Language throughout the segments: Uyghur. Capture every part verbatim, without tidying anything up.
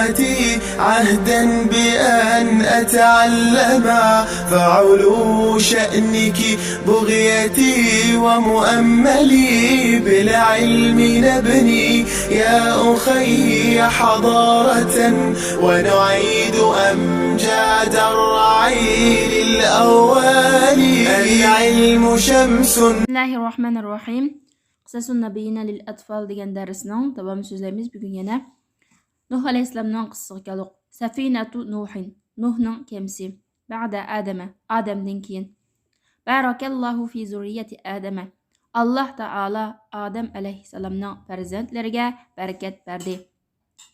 عهدا بأن أتعلم، فعلو شأنك بغيتي ومؤملي، بالعلم نبني يا أخي حضارة، ونعيد أمجاد الرعيل الأول. العلم شمس. بسم الله الرحمن الرحيم. قصص النبيين للأطفال دېگەن دەرسنىڭ داۋامىنى سۆزلەيمىز بۈگۈن يەنە. نۇھ ئەلەيھىسسالامنىڭ قىسسىسىغا كەلدۇق. سفينة نوح، نۇھنىڭ كېمىسى. بعد آدم، ئادەمدىن كېيىن. بارك الله في ذرية آدم، ئاللاھ تائالا ئادەم ئەلەيھىسسالامنىڭ پەرزەنتلىرىگە بەرىكەت بەردى.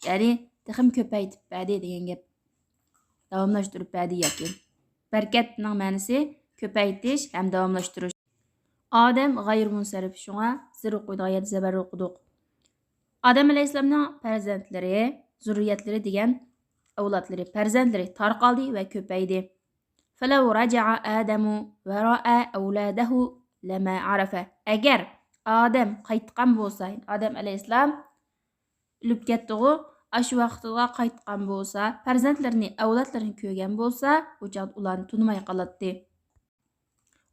يەنى تېخىمۇ كۆپەيتىپ بەردى دېگەن گەپ. داۋاملاشتۇرۇپ بەردى ياكى. بەرىكەتنىڭ مەنىسى كۆپەيتىش ھەم داۋاملاشتۇرۇش. ئادەم غەيرىي مۇنسەرىپ، شۇڭا زىر ئوقۇيدىغان يەردە زەبەر ئوقۇدۇق. ئادەم ئەلەيھىسسالامنىڭ پەرزەنتلىرى، زۇررىيەتلىرى دېگەن ئەۋلادلىرى، پەرزەنتلىرى تارقالدى ۋە كۆپەيدى. فلو رجع آدم ورأى أولاده لما عرف. ئەگەر ئادەم قايتقان بولسا، ئادەم ئەلەيھىسسالام ئۆلۈپ كەتتىغۇ، ئاشۇ ۋاقتىغا قايتقان بولسا، پەرزەنتلىرىنى، ئەۋلادلىرىنى كۆرگەن بولسا، ئۇ چاغدا ئۇلارنى تونۇماي قالاتتى.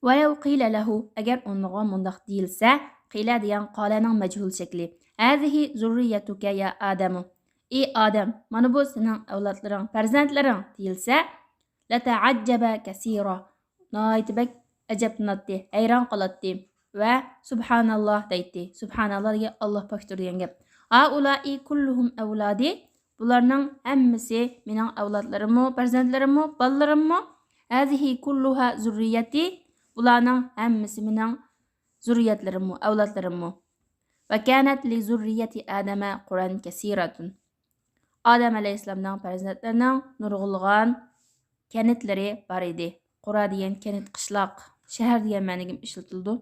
ولو قيل له، ئەگەر ئۇنىڭغا مۇنداق دېيىلسە، قىلە دېگەن قالەنىڭ مەجھۇل شەكلى. هذه ذريتك يا آدم. ئى ئادەم، مانا بۇ سېنىڭ ئەۋلادلىرىڭ، پەرزەنتلىرىڭ دېيىلسە، لتعجب كثيرا. ناھايىتى بەك ئەجەبلىنەتتى، ھەيران قالاتتى ۋە سۇبھاناللا دەيتتى. سۇبھاناللا دېگەن ئاللا پاكتۇر دېگەن گەپ. هؤلاء كلهم أولادي، بۇلارنىڭ ھەممىسى مېنىڭ ئەۋلادلىرىممۇ، پەرزەنتلىرىممۇ، بالىلىرىممۇ؟ هذه كلها ذريتي، بۇلارنىڭ ھەممىسى مېنىڭ زۇررىيەتلىرىممۇ، ئەۋلادلىرىممۇ؟ وكانت لذرية آدم قرى كثيرة. ئادەم ئەلەيھىسسالامنىڭ پەرزەنتلىرىنىڭ نۇرغۇنلىغان كەنتلىرى بار ئىدى. قۇرا دېگەن كەنت، قىشلاق، شەھەر دېگەن مەنىگە ئىشلىتىلىدۇ.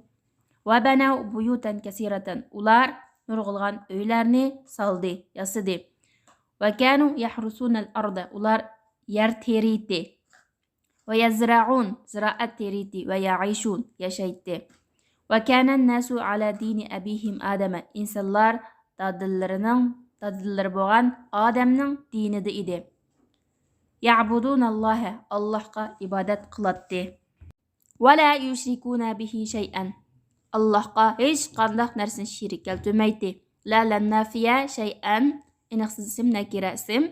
وبنوا بيوتا كثيرة، ئۇلار نۇرغۇنلىغان ئۆيلەرنى سالدى، ياسىدى. وكانوا يحرثون الأرض، ئۇلار يەر تېرىيتتى. ويزرعون، زىرائەت تېرىيتتى، ويعيشون، ياشايتتى. وكان الناس على دين أبيهم آدم، ئىنسانلار دادىلىرىنىڭ، دادىلىرى بولغان ئادەمنىڭ دىنىدا ئىدى. يعبدون الله، ئاللاھقا ئىبادەت قىلاتتى. ولا يشركون به شيئا، ئاللاھقا ھېچقانداق نەرسىنى شېرىك كەلتۈرمەيتتى. لا، لام نافىيە، شيئا، ئېنىقسىز ئىسىم، نەكىرە ئىسىم.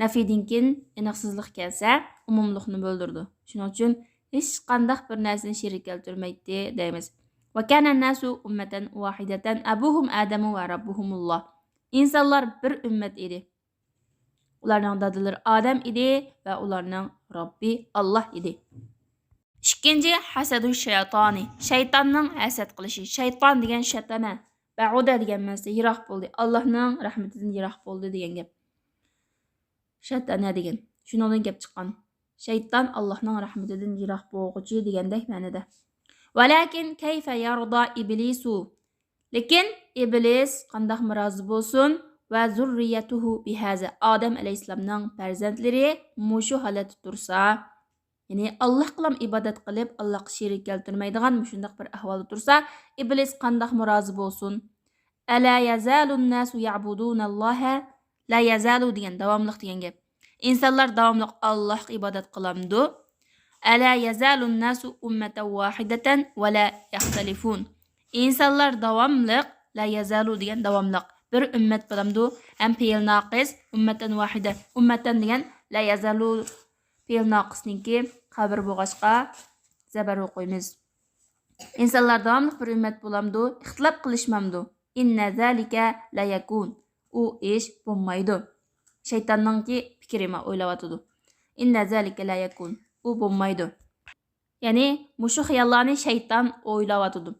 نەفىدىن كېيىن ئېنىقسىزلىق كەلسە، ئومۇملۇقنى بىلدۈرىدۇ. شۇنىڭ ئۈچۈن ھېچقانداق بىر نەرسىنى شېرىك كەلتۈرمەيتتى دەيمىز. وكان الناس أمة واحدة أبوهم آدم وربهم الله. ئىنسانلار بىر ئۈممەت ئىدى. ئۇلارنىڭ دادىلىرى ئادەم ئىدى ۋە ئۇلارنىڭ رەببى ئاللاھ ئىدى. ئىككىنچى، حسد الشيطان، شەيتاننىڭ ھەسەت قىلىشى. شەيتان دېگەن شەتەنە، بەئۇدە دېگەن مەنىسى يىراق بولدى، ئاللاھنىڭ رەھمىتىدىن يىراق بولدى دېگەن گەپ. شەتەنە دېگەن شۇنىڭدىن كەپ چىققان. شەيتان ئاللاھنىڭ رەھمىتىدىن يىراق بولغۇچى دېگەندەك مەنىدە. ولكن كيف يرضى إبليس، لېكىن ئىبلىس قانداقمۇ رازى بولسۇن؟ وذريته بهذا، ئادەم ئەلەيھىسسالامنىڭ پەرزەنتلىرى مۇشۇ ھالەتتە تۇرسا، يەنى ئاللاھقىلام ئىبادەت قىلىپ، ئاللاھقا شېرىك كەلتۈرمەيدىغان مۇشۇنداق بىر ئەھۋالدا تۇرسا، ئىبلىس قانداقمۇ رازى بولسۇن؟ ألا يزال الناس يعبدون الله؟ لا يزال دېگەن داۋاملىق دېگەن گەپ. ئىنسانلار داۋاملىق ئاللاھقا ئىبادەت قىلامدۇ؟ ألا يزال الناس أمة واحدة ولا يختلفون؟ ئىنسانلار داۋاملىق، لا يزال دېگەن داۋاملىق، بىر ئۈممەت بولامدۇ؟ ھەم پېئىل ناقىس، أمة واحدة، أمة دېگەن لا يزال پېئىل ناقىسنىڭكى خەۋىرى بولغاچقا زەبەر ئوقۇيمىز. ئىنسانلار داۋاملىق بىر ئۈممەت بولامدۇ؟ ئىختىلاپ قىلىشمامدۇ؟ إن ذلك لا يكون، ئۇ ئىش بولمايدۇ. شەيتاننىڭكى پىكرى ما ئويلاۋاتىدۇ. إن ذلك لا يكون، ئۇ بولمايدۇ. يەنى مۇشۇ خىياللارنى شەيتان ئويلاۋاتىدۇ.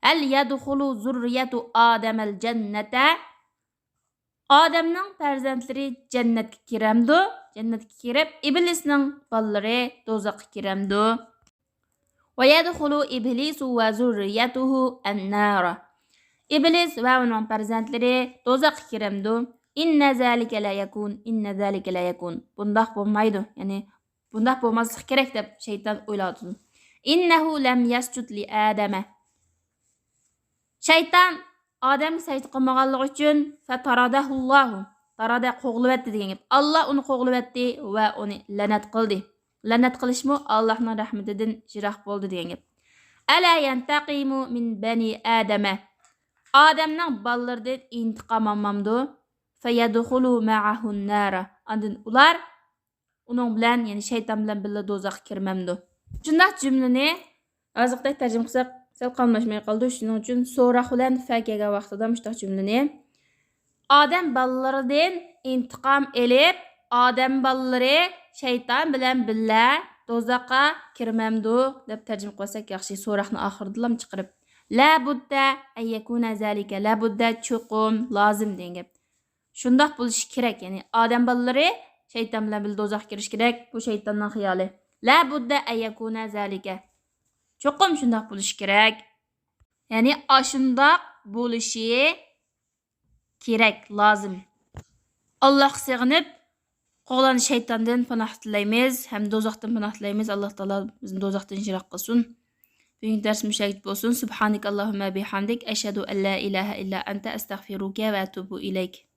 هل يدخل ذرية آدم الجنة؟ ئادەمنىڭ پەرزەنتلىرى جەننەتكە كىرەمدۇ؟ جەننەتكە كىرىپ، ئىبلىسنىڭ بالىلىرى دوزاخقا كىرەمدۇ؟ ويدخل إبليس وذريته النار. ئىبلىس ۋە ئۇنىڭ پەرزەنتلىرى دوزاخقا كىرەمدۇ؟ إن ذلك لا يكون، إن ذلك لا يكون. بۇنداق بولمايدۇ. يەنى بۇنداق بولماسلىقى كېرەك دەپ شەيتان ئويلاۋاتىدۇ. إنه لم يسجد لآدم. شەيتان ئادەمگە سەجدە قىلمىغانلىقى ئۈچۈن، فطرده الله، ئارادە قوغلىۋەتتى دېگەن گەپ. ئاللا ئۇنى قوغلىۋەتتى ۋە ئۇنى لەنەت قىلدى. لەنەت قىلىشمۇ ئاللانىڭ رەھمىتىدىن يىراق بولدى دېگەن گەپ. ئەلا يەنتەقىمۇ مىن بەنى ئادەمە. ئادەمنىڭ بالىلىرىدىن ئىنتىقام ئالمامدۇ؟ فەيەدخۇلۇ مەئەھۇن نارا. ئاندىن ئۇلار ئۇنىڭ بىلەن، يەنى شەيتان بىلەن بىللە دوزاخقا كىرمەمدۇ؟ شۇنداق جۈملىنى ھازىرقىدەك تەرجىمە قىلساق سەل قاملاشماي قالىدۇ. شۇنىڭ ئۈچۈن سوراق بىلەن فە كەلگەن ۋاقتىدا مۇشۇنداق جۈملىنى، ئادەم بالىلىرىدىن ئىنتىقام ئېلىپ، ئادەم بالىلىرى شەيتان بىلەن بىللە دوزاخقا كىرمەمدۇ دەپ تەرجىمە قىلساق ياخشى. سوراقنى ئاخىرىدىلا چىقىرىپ، لا بۇددە ئەن يەكۇنە زالىكە، لا بۇددە چوقۇم، لازىم دېگەن گەپ. شۇنداق بولۇشى كېرەك. يەنى ئادەم بالىلىرى شەيتان بىلەن بىللە دوزاخقا كىرىشى كېرەك. بۇ شەيتاننىڭ خىيالى. لا بۇددە ئەن يەكۇنە زالىكە. چوقۇم شۇنداق بولۇشى كېرەك. يەنى ئاشۇنداق بولۇشى كېرەك، لازىم. ئاللاھقا سېغىنىپ، قوغلان شەيتاندىن پاناھ تىلەيمىز ھەم دوزاختىن پاناھ تىلەيمىز. ئاللا تائالا بىزنى دوزاختىن يىراق قىلسۇن. بۈگۈنكى دەرس مۇشۇ يەرگىچە بولسۇن. سبحانك اللهم بحمدك، أشهد أن لا إله إلا أنت، أستغفرك وأتوب إليك.